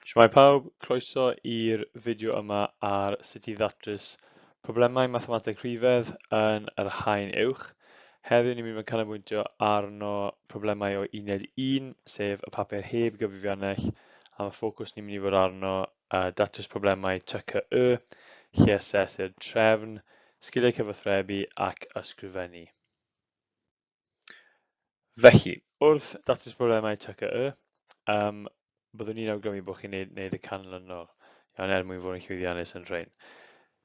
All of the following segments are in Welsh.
Shwmae pawb, croeso i'r fideo yma ar sut i ddatrys problemau mathemateg rhifedd yn yr haen uwch. Heddiw ni'n mynd i canolbwyntio arno problemau o uned 1, sef y papur heb gyfrifiannell, a mae ffocws ni'n mynd i fod arno datrys problemau TCY, lle asesir trefn, sgiliau cyfathrebu ac ysgrifennu. Felly, wrth datrys problemau TCY, byddwn ni'n awgrymu bod chi'n neud y canlynol, iawn, er mwyn fod yn llwyddiannus yn rhain.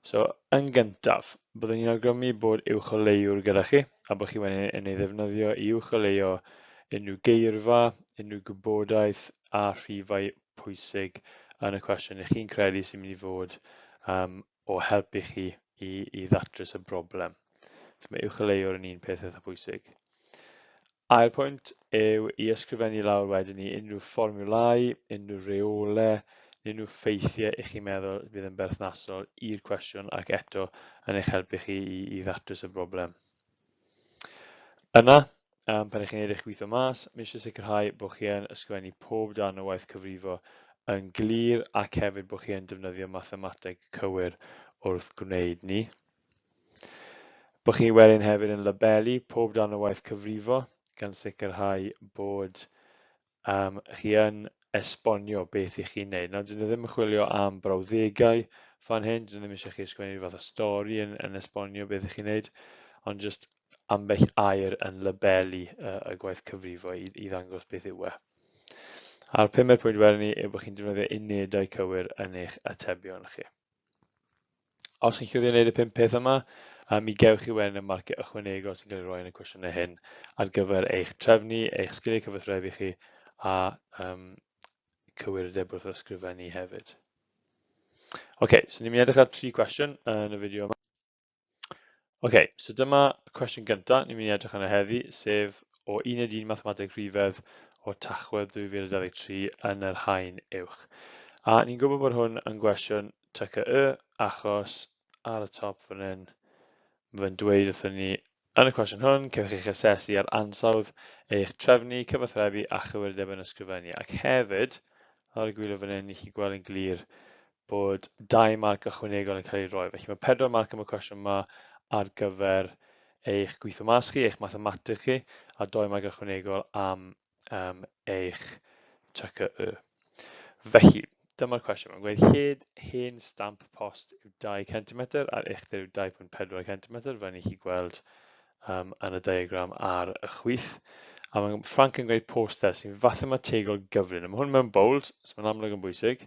So, yn gyntaf, byddwn ni'n awgrymu bod uwcholeuwr gyda chi, a bod chi wedyn yn ei ddefnyddio i uwcholeuo unrhyw geirfa, unrhyw gwybodaeth a rhifau pwysig yn y cwestiwn i chi'n credu sy'n mynd i fod o helpu chi i ddatrys y broblem. So mae uwcholeuwr yn un peth eitha pwysig. Ail pwynt yw i ysgrifennu lawr wedyn i unrhyw fformiwlau, unrhyw reolau, unrhyw ffeithiau i chi'n meddwl fydd yn berthnasol i'r cwestiwn ac eto yn eich helpu chi i ddatrys y broblem. Yna, pan ych chi'n gwneud eich gweithio mas, mae eisiau sicrhau bod chi yn ysgrifennu pob darn o waith cyfrifo yn glir ac hefyd bod chi yn defnyddio mathemateg cywir wrth gwneud ni. Bod chi wedyn hefyd yn labelu pob darn o waith cyfrifo gan sicrhau bod chi yn esbonio beth i chi'n neud. Nawr, dyn nhw ddim yn chwilio am brawddegau fan hyn, dyn nhw ddim eisiau chi ysgrifennu rhyw fath o stori yn esbonio beth i chi'n neud, ond jyst ambell air yn labelu y gwaith cyfrifo i ddangos beth yw e. A'r pumed pwynt wedyn ni yw bod chi'n defnyddio unedau cywir yn eich atebion chi. Os chi'n llwyddo i wneud y 5 peth yma, mi gewch chi wedyn y marciau ychwanegol sy'n cael ei roi yn y cwestiynau hyn ar gyfer eich trefnu, eich sgiliau cyfathrebu chi a cywirdeb wrth ysgrifennu hefyd. So ni'n mynd i edrych ar 3 cwestiwn yn y fideo yma. Dyma y cwestiwn gyntaf ni'n mynd i edrych arno heddi, sef o Uned 1 Mathemateg Rhifedd o Tachwedd 2023 yn yr haen uwch. A ni'n gwybod bod hwn yn gwestiwn TCY achos ar y top fan hyn, mae fe'n dweud wrthon ni yn y cwestiwn hwn, cewch eich asesu ar ansawdd eich trefnu, cyfathrebu a chywirdeb yn ysgrifennu. Ac hefyd, ar y gwylio fan hyn, i chi gweld yn glir bod 2 marc ychwanegol yn cael ei roi. Felly mae 4 marc am y cwestiwn yma ar gyfer eich gweithio mas chi, eich mathemateg chi, a 2 marc ychwanegol am eich TCY. Felly, dyma'r cwestiwn. Mae'n gweud hyd hen stamp post yw 2 cm a'r uchder yw 2.4 cm, fel ni chi gweld yn y diagram ar y chwith. A mae Frank yn gwneud poster sy'n fathemategol gyflym. Mae hwn mewn bold, so mae'n amlwg yn bwysig.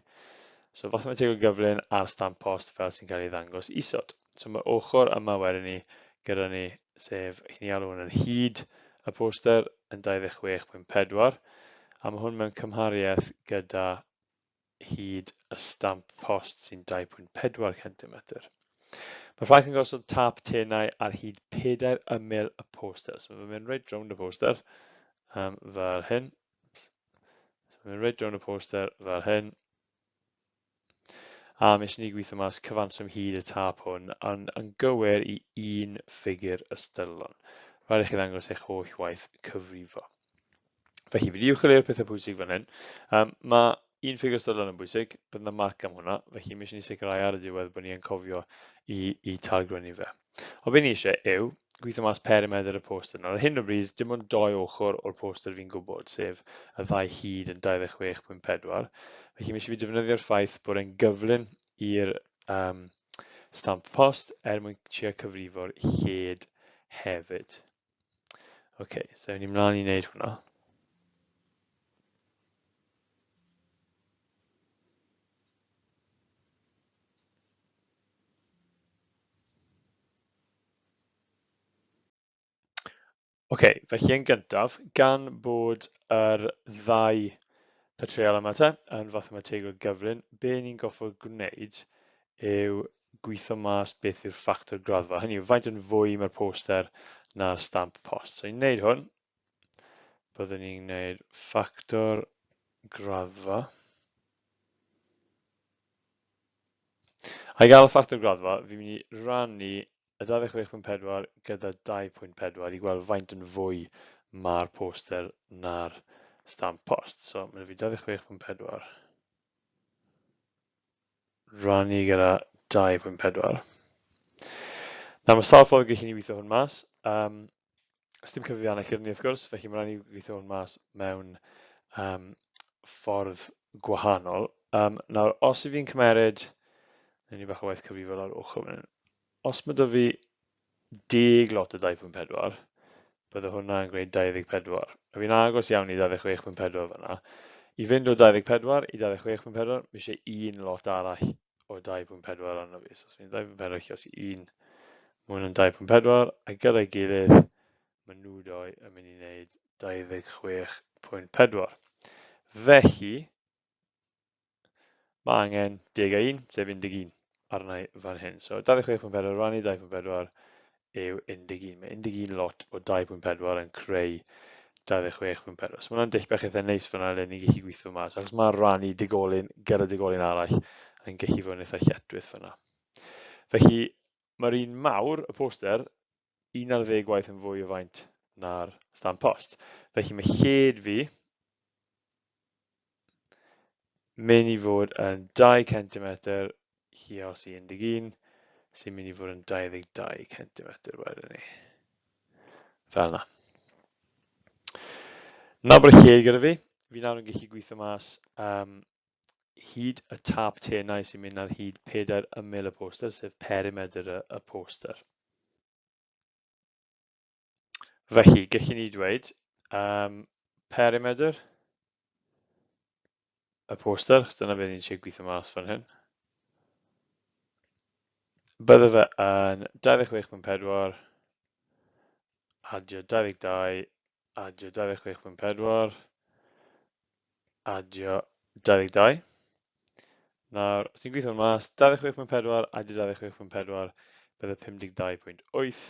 So fathemategol gyflym ar stamp post fel sy'n cael ei ddangos isod. So mae ochr yma wedyn ni gyda ni, sef chi'n alw hwn yn hyd y poster yn 26.4, a mae hwn mewn cymhariaeth gyda hyd y stamp post sy'n 2.4 cm. Mae Frank yn gosod tâp tenau ar hyd 4 ymyl y poster. So mae'n mynd reit rownd y poster fel hyn. So mae'n mynd reit rownd y poster fel hyn. A mi eisiau ni gweithio mas cyfanswm hyd y tâp hwn yn gywir i un ffigur ystyrlon. Rhaid i chi ddangos eich holl waith cyfrifo. Felly, fi wedi uwcholeuo'r pethau pwysig fan hyn. Mae un ffigur ystyrlon yn bwysig, bydd yna marc am hwnna, felly mi eisiau ni sicrhau ar y diwedd bod ni yn cofio i talgrynnu fe. Ond be ni eisiau yw gweithio mas perimedr y poster. Nawr, ar hyn o bryd, dim ond 2 ochr o'r poster fi'n gwybod, sef y ddau hyd yn 26.4. Felly, mi eisiau fi defnyddio'r ffaith bod e'n gyflym i'r stamp post er mwyn trio cyfrifo'r lled hefyd. Ewn ni mlaen i wneud hwnna. Felly yn gyntaf, gan bod yr ddau petreol yma te yn fathemategol gyflym, be ni'n gorfod gwneud yw gweithio mas beth yw'r ffactor graddfa. Hynny yw, faint yn fwy mae'r poster na'r stamp post. So i wneud hwn, byddwn ni'n gwneud ffactor graddfa. A i gael y ffactor graddfa, fi'n mynd i rannu y 26.4 gyda 2.4 i gweld faint yn fwy mae'r poster na'r stamp post. So, mae fi 26.4. Rannu gyda 2.4. Nawr mae sawl ffordd gallu ni weithio hwn mas. Sdim cyfrifiannell gyda ni wrth gwrs, felly mae rhaid ni weithio hwn mas mewn ffordd gwahanol. Nawr, os i fi'n cymeryd, newn ni bach o waith cyfrifol ar ochr fan hyn. Os mae 'da fi 10 lot o 2.4, bydde hwnna yn gwneud 24. A fi'n agos iawn i 26.4 fanna. I fynd o 24 i 26.4, mae eisiau un lot arall o 2.4 arno fi. So os fi'n 2.4 lluosi 1, mae hwn yn 2.4, a gyda'i gilydd, mae nhw doi yn mynd i wneud 26.4. Felly, Mae angen deg a un, sef 11, arna i fan hyn. So 26.4 rannu 2.4 yw 11. Mae 11 lot o 2.4 yn creu 26.4. So mae hwnna'n dull bach eitha neis fyna le ni'n gallu gweithio mas, achos mae rannu digolyn gyda digolyn arall yn gallu fod yn eitha lletchwith fyna. Felly mae'r un mawr, y poster, 11 gwaith yn fwy o faint na'r stamp post. Felly mae lled fi mynd i fod yn 2 cm lluos i 11, sy'n mynd i fod yn 22 cm wedyn ni. Fel yna. Nawr bod y lled gyda fi, fi nawr yn gallu gweithio mas hyd y tâp tenau sy'n mynd ar hyd pedair ymyl y poster, sef perimedr y poster. Felly, gallwn ni dweud perimedr y poster, dyna beth ni'n eisiau gweithio mas fan hyn. Bydde fe yn 26.4 adio 22 adio 26.4 adio 22. Nawr, os ni'n gweithio mas, 26.4 adio 26.4, bydde 52.8.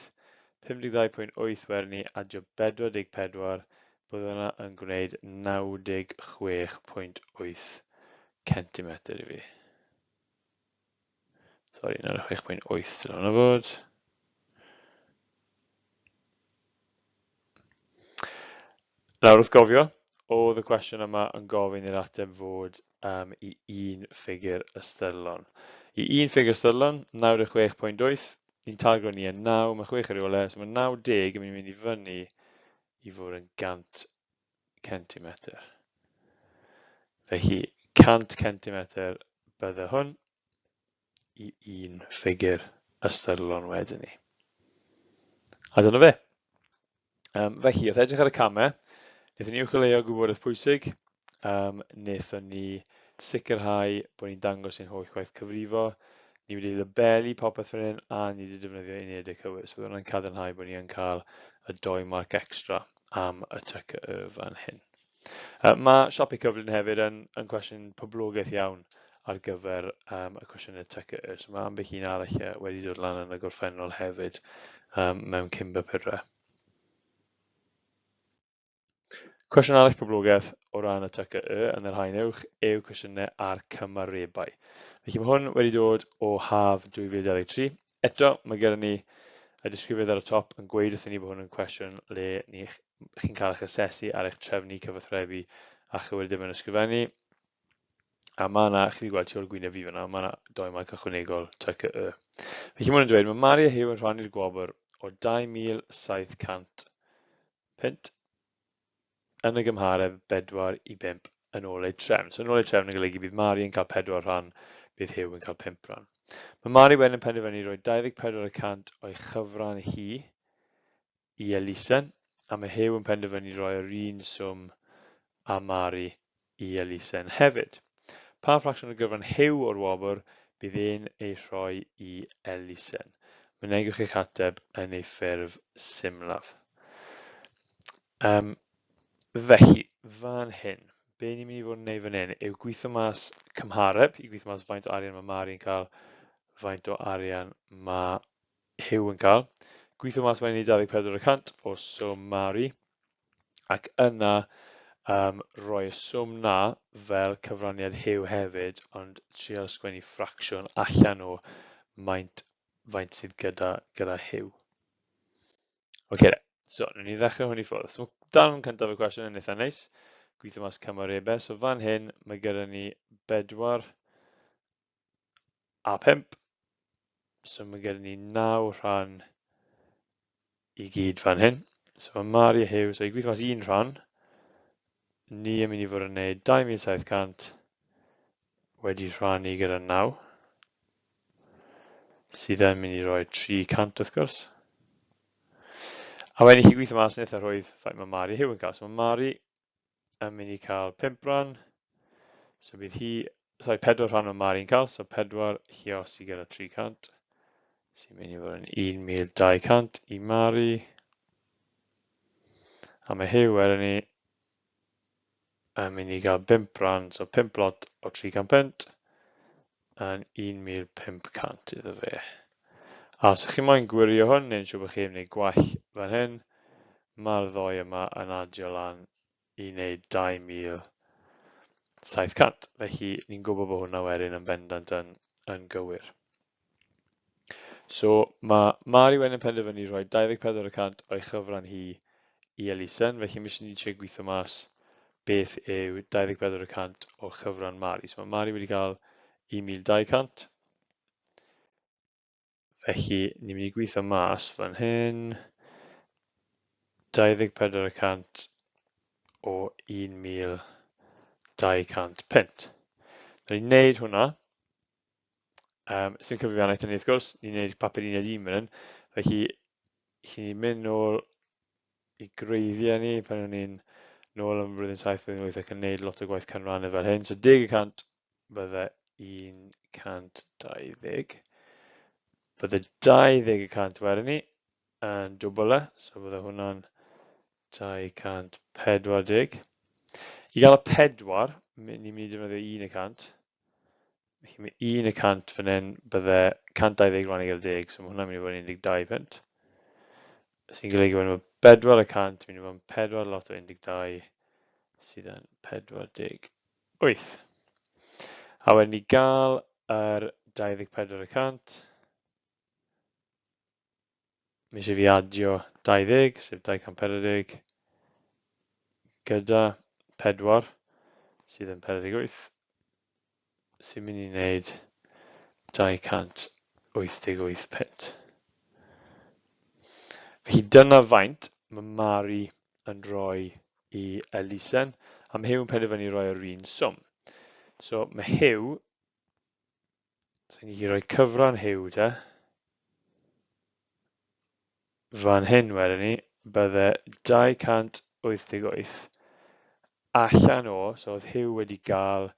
52.8 wedyn ni adio 44, bydde hwnna yn gwneud 96.8 centimetr i fi. Sori, 96.8 dyle hwnna fod. Nawr wrth gofio, oedd y cwestiwn yma yn gofyn i'r ateb fod i un ffigur ystyrlon. I un ffigur ystyrlon, 96.8, ni'n targro ni yn 9, mae 6 ar ei ôl e, so mae 90 yn mynd i fyny i fod yn 100 centimetr. Felly 100 centimetr bydde hwn i un ffigur ystyrlon wedyn ni. A dyna fe. Felly, wrth edrych ar y camau, wnaethon ni uwcholeuo gwybodaeth pwysig, wnaethon ni sicrhau bod ni'n dangos ein holl waith cyfrifo, ni wedi labelu popeth fan hyn a ni wedi defnyddio unedau cywir. So bydd hwnna'n cadarnhau bod ni yn cael y doi marc extra am y TCY fan hyn. Mae siapiau cyflym hefyd yn cwestiwn poblogaidd iawn ar gyfer y cwestiynau TCY. So mae ambell un arall wedi dod lan yn y gorffennol hefyd mewn cyn-bapurau. Cwestiwn arall poblogaidd o ran y TCY yn yr haen uwch yw cwestiynau ar cymarebau. Felly mae hwn wedi dod o haf 2023. Eto, mae gyda ni y disgrifiad ar y top yn gweud wrthyn ni bod hwn yn cwestiwn le ni chi'n cael eich asesu ar eich trefnu cyfathrebu a chywirdeb mewn ysgrifennu. A mae yna, chi wedi gweld tu ôl gwyneb fi fyna, mae yna doi marc ychwanegol TCY. Felly mae hwn yn dweud, mae Mari a Huw yn rhannu'r gwobr o 2,700 punt yn y gymhareb 4 i 5 yn ôl eu trefn. So yn ôl eu trefn yn golygu bydd Mari yn cael 4 rhan, bydd Huw yn cael 5 rhan. Mae Mari wedyn yn penderfynu rhoi 24 y cant o'i chyfran hi i elusen, a mae Huw yn penderfynu rhoi yr un swm â Mari i elusen hefyd. Pa ffracsiwn o gyfran Huw o'r wobr bydd e'n ei rhoi i elusen? Mynegwch eich ateb yn ei ffurf symlaf. Felly, fan hyn, be ni'n mynd i fod yn neud fan hyn yw gweithio mas cymhareb, i gweithio mas faint o arian mae Mari yn cael, faint o arian mae Huw yn cael. Gweithio mas wedyn i 24% o swm Mari, ac yna rhoi y swm na fel cyfraniad Huw hefyd, ond trial sgwennu ffracsiwn allan o maint faint sydd gyda Huw. Oce, so wnawn ni ddechrau hwn i ffwrdd. So darn cyntaf y cwestiwn yn eitha neis. Gweithio mas cymarebau. So fan hyn mae gyda ni 4 a 5. So mae gen ni 9 rhan i gyd fan hyn. So mae Mari a Huw, so i gweithio mas un rhan, ni yn mynd i fod yn gwneud 2700 wedi rhannu gyda 9, sydd yn mynd i roi 300 wrth gwrs. A wedyn i chi gweithio mas yn eitha rhwydd faint mae Mari a Huw yn cael. So mae Mari yn mynd i cael 5 rhan, so bydd hi, sorry, 4 rhan mae Mari'n cael, so 4 lluosi gyda 300, sy'n mynd i fod yn 1200 i Mari. A mae Huw wedyn ni yn mynd i gael 5 rhan, so 5 lot o 300 punt yn 1500 iddo fe. A os ych chi moyn gwirio hwn, neu'n siŵr bod chi ddim wneud gwall fan hyn, mae'r ddoi yma yn adio lan i wneud 2700. Felly ni'n gwybod bod hwnna wedyn yn bendant yn, yn gywir. So mae Mari wedyn yn penderfynu rhoi 24% o'i chyfran hi i elusen, felly mae eisiau ni trio gweithio mas beth yw 24% o chyfran Mari. So mae Mari wedi cael 1200. Felly ni'n mynd i gweithio mas fan hyn 24% o 1200 punt. Nawr i wneud hwnna, sy'n cyfrifiannau ni wrth gwrs, ni'n gwneud papur uned un fan hyn, felly chi'n mynd nôl i greiddiau ni pan o'n i'n nôl yn flwyddyn 7, flwyddyn 8 ac yn gwneud lot o gwaith canrannau fel hyn. So 10% bydde 120. Bydde 20% wedyn ni yn dwbl e, so bydde hwnna'n 240. I gael y 4, ni'n mynd i defnyddio 1%. Felly mae 1% fan hyn bydde 120 rannu gyda 10, so mae hwnna'n mynd i fod yn 12 punt. Sy'n golygu bod mae 4% mynd i fod yn 4 lot o 12 sydd yn 48. A wedyn i gael yr 24%, Mae eisiau fi adio 20, sef 240, gyda 4, sydd yn 48, sy'n mynd i wneud 288 punt. Felly dyna faint mae Mari yn rhoi i elusen, a mae Huw yn penderfynu rhoi yr un swm. So mae Huw, so ni'n gallu rhoi cyfran Huw te, fan hyn wedyn ni, bydde 288 allan o, so oedd Huw wedi gael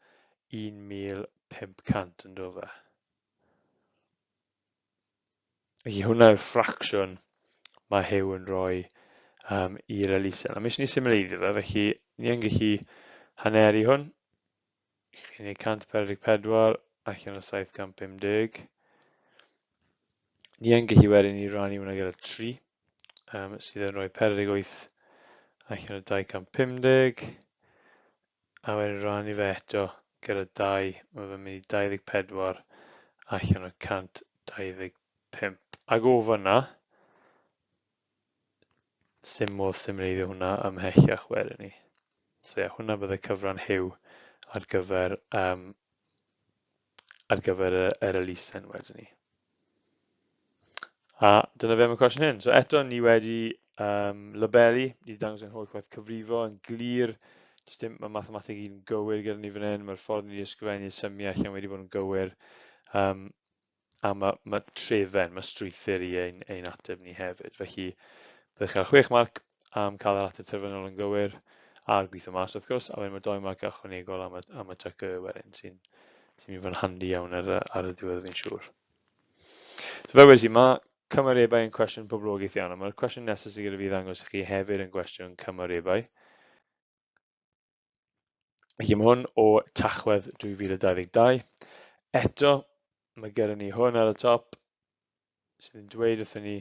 1500 yn do fe. Felly hwnna yw'r ffracsiwn mae Huw yn rhoi i'r elusen. A mae eisiau ni symleiddio fe, felly ni yn gallu haneru hwn. Chi'n gwneud 144 allan o 750. Ni yn gallu wedyn i rannu hwnna gyda 3, sydd yn rhoi 48 allan o 250. A wedyn rannu fe eto gyda 2, mae fe'n mynd i 24 allan o 125. Ac o fyna, Sim modd symleiddio hwnna ymhellach wedyn ni. So ie, hwnna bydde cyfran Huw ar gyfer, um, ar gyfer yr, yr elusen wedyn ni. A dyna fe am y cwestiwn hyn. So eto, ni wedi labelu, ni wedi dangos ein holl waith cyfrifo yn glir. Does dim, mae mathemateg i gyd yn gywir gyda ni fan hyn, mae'r ffordd ni wedi ysgrifennu y symiau allan wedi bod yn gywir. Um, a mae, mae trefen, mae strwythur i ein, ein ateb ni hefyd. Felly, byddwch chi'n cael 6 marc am cael yr ateb terfynol yn gywir a'r gweithio mas wrth gwrs, a wedyn mae 2 marc ychwanegol am y, am y TCY wedyn, sy'n sy mynd i fod yn handi iawn ar, ar y diwedd fi'n siŵr. So fel wedi, mae cymarebau yn cwestiwn poblogaidd iawn, a mae'r cwestiwn nesaf sydd gyda fi ddangos i chi hefyd yn gwestiwn cymarebau. Felly mae hwn o Tachwedd 2022. Eto, mae gyda ni hwn ar y top, sydd yn dweud wrthyn ni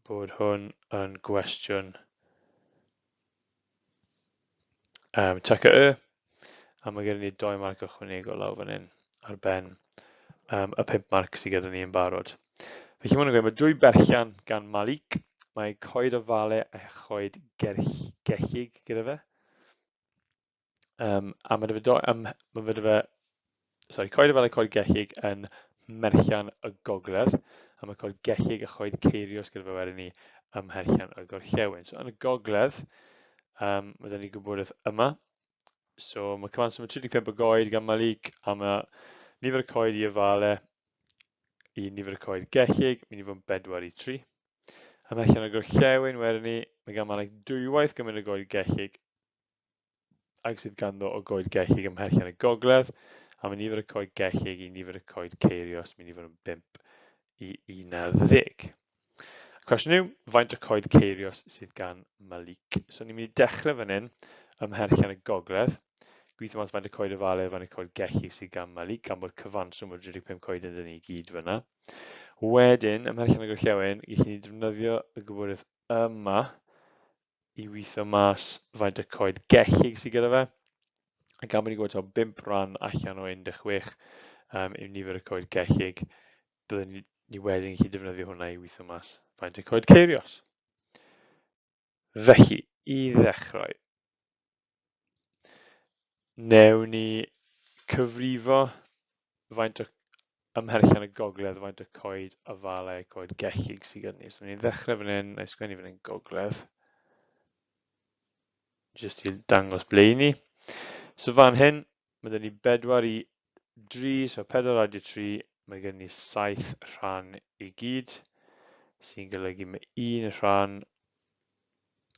bod hwn yn gwestiwn TCY, a mae gyda ni 2 marc ychwanegol lawr fan hyn ar ben y 5 marc sydd gyda ni yn barod. Felly mae hwn yn gweud, mae dwy berllan gan Malik, mae coed ofale a choed gellig gyda fe. Um, a mae fe, do, um, mae fe, fe Sorry, coed afalau coed gellig yn Mherllan y Gogledd, a mae coed gellig a choed ceirios gyda fe wedyn ni ym Mherllan y Gorllewin. So yn y Gogledd, mae 'da ni gwybodaeth yma. So mae cyfanswm o 35 o goed gan Malik, a mae nifer y coed i afalau i nifer y coed gellig, mynd i fod yn 4 i 3. Ym Mherllan y Gorllewin wedyn ni, mae gan Malik dwywaith gymaint o goed gellig ag sydd ganddo o goed gellig ym Mherllan y Gogledd, a mae nifer y coed gellig i nifer y coed ceirios mynd i fod yn 5 i 11. Y cwestiwn yw, faint o coed ceirios sydd gan Malik? So ni'n mynd i dechrau fan hyn ym Mherllan y Gogledd. Gweithio mas faint o coed afalau, faint o coed gellig sydd gan Malik, gan bod cyfanswm o 35 coeden 'da ni i gyd fyna. Wedyn, ym Mherllan y Gorllewin, gallwn ni defnyddio y gwybodaeth yma i weithio mas faint o coed gellig sydd gyda fe. A gan bod ni'n gwybod taw 5 rhan allan o 16 yw nifer y coed gellig, byddwn ni wedyn gallu defnyddio hwnna i weithio mas faint o coed ceirios. Felly, i ddechrau, newn ni cyfrifo faint o ymherllan y gogledd, faint o coed afalau, coed gellig sydd gyda ni. So ni'n ddechrau fan hyn, na i sgwennu fan hyn gogledd, jyst i dangos ble i ni. So fan hyn, mae gen ni 4 i 3, so 4 adio 3, mae gen ni 7 rhan i gyd, sy'n golygu mae un rhan,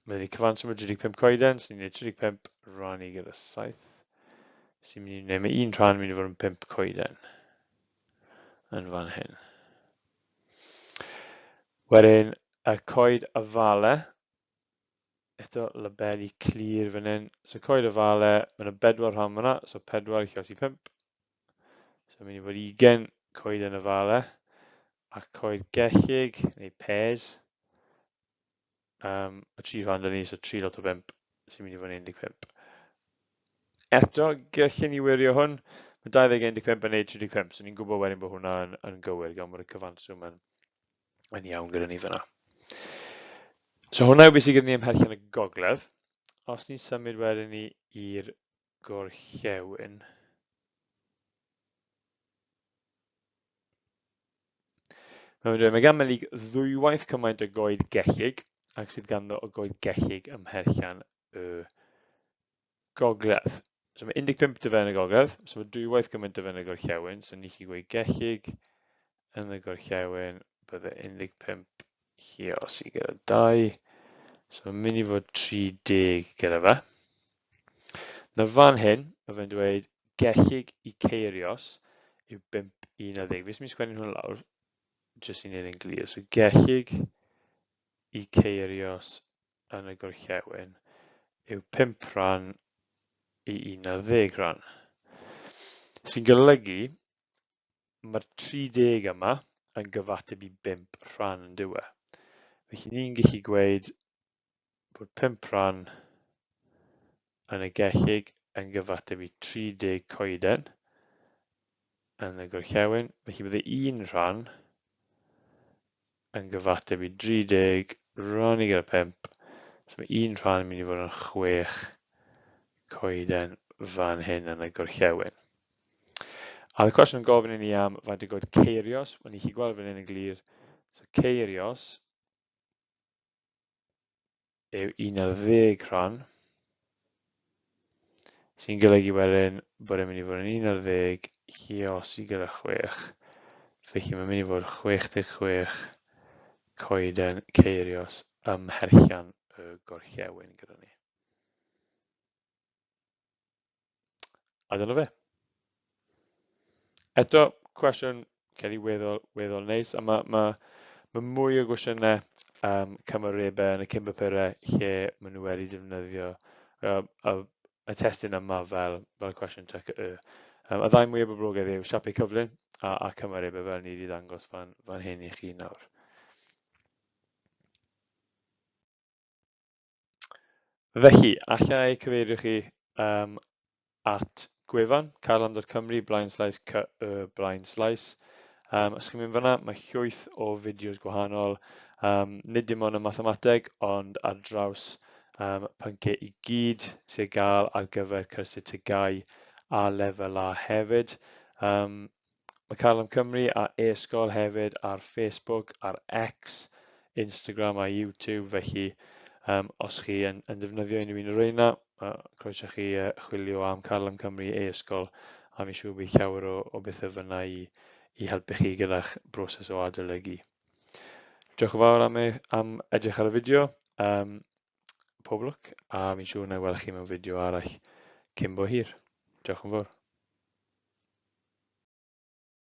mae gen ni cyfanswm o 35 coeden, so ni'n gwneud 35 rannu gyda 7, sy'n mynd i wneud, mae un rhan yn mynd i fod yn 5 coeden yn fan hyn. Wedyn, y coed afale, eto labelu clir fan hyn. So coed afale, mae yna bedwar rhan fyna, so 4 lliosi 5. So mae'n mynd i fod 20 coeden afale, a coed gellig, neu pears, y tri rhan 'da ni, so 3 lot o 5, sy'n mynd i fod yn 15. Eto, gallwn ni wirio hwn, mae 20 15 yn neud 35, so ni'n gwybod wedyn bod hwnna yn gywir, gan bod y cyfanswm yn iawn gyda ni fyna. So hwnna yw beth sydd gyda ni ym Mherllan y Gogledd. Os ni'n symud wedyn ni i'r gorllewin, Mae'n dweud, mae gan Melig ddwywaith cymaint o goed gellig ag sydd ganddo o goed gellig ym Mherllan y Gogledd. So mae 15 dy fe yn y gogledd, so mae dwywaith gymaint dy fe yn y gorllewin, so ni chi gweud gellig yn y gorllewin, bydde 15 lluos i gyda 2, so mae'n mynd i fod 30 gyda fe. Na fan hyn, mae fe'n dweud gellig i ceirios yw 5 i 11. Fi sy'n mynd i sgwennu hwn lawr, jyst i wneud yn glir. So gellig i ceirios yn y gorllewin yw 5 rhan i 11 rhan. Sy'n golygu mae'r 30 yma yn gyfateb i 5 rhan yn dyw e. Felly ni'n gallu gweud bod 5 rhan yn y gellig yn gyfateb i 30 coeden yn y gorllewin. Felly bydde un rhan yn gyfateb i 30 rannu gyda 5. So mae un rhan yn mynd i fod yn 6 coeden fan hyn yn y gorllewin. A y cwestiwn yn gofyn i ni am faint o goed ceirios, wel ni chi gweld fan hyn yn glir. So ceirios yw 11 rhan, sy'n golygu wedyn bod e'n mynd i fod yn 11 lluosi gyda 6, felly mae'n mynd i fod 66 coeden ceirios ym Mherllan y Gorllewin gyda ni. A dyna fe. Eto, cwestiwn credu weddol, weddol neis, a mae ma, ma mwy o gwestiynau cymarebau yn y cyn-bapurau lle maen nhw wedi defnyddio y testun yma fel cwestiwn TCY. Y ddau mwyaf boblogaidd yw siapau cyflym a cymarebau fel ni wedi dangos fan hyn i chi nawr. Felly, alla i cyfeirio chi at gwefan carlam.cymru blaenslaes cy blaenslaes. Os chi'n mynd fyna, mae llwyth o fideos gwahanol, nid dim ond y mathemateg, ond ar draws pynciau i gyd sydd ar gael ar gyfer cyrsiau TGAU a Lefel A hefyd. Um, mae Carlam Cymru a e-sgol hefyd ar Facebook, ar X, Instagram a YouTube, felly os chi yn defnyddio unrhyw un o'r reina, croeso chi chwilio am Carlam Cymru e-sgol, a fi'n siŵr bydd llawer o bethau fyna i helpu chi gyda'ch broses o adolygu. Diolch yn fawr am edrych ar y fideo. Pob lwc, a fi'n siŵr na i weld chi mewn fideo arall cyn bo hir. Diolch yn fawr.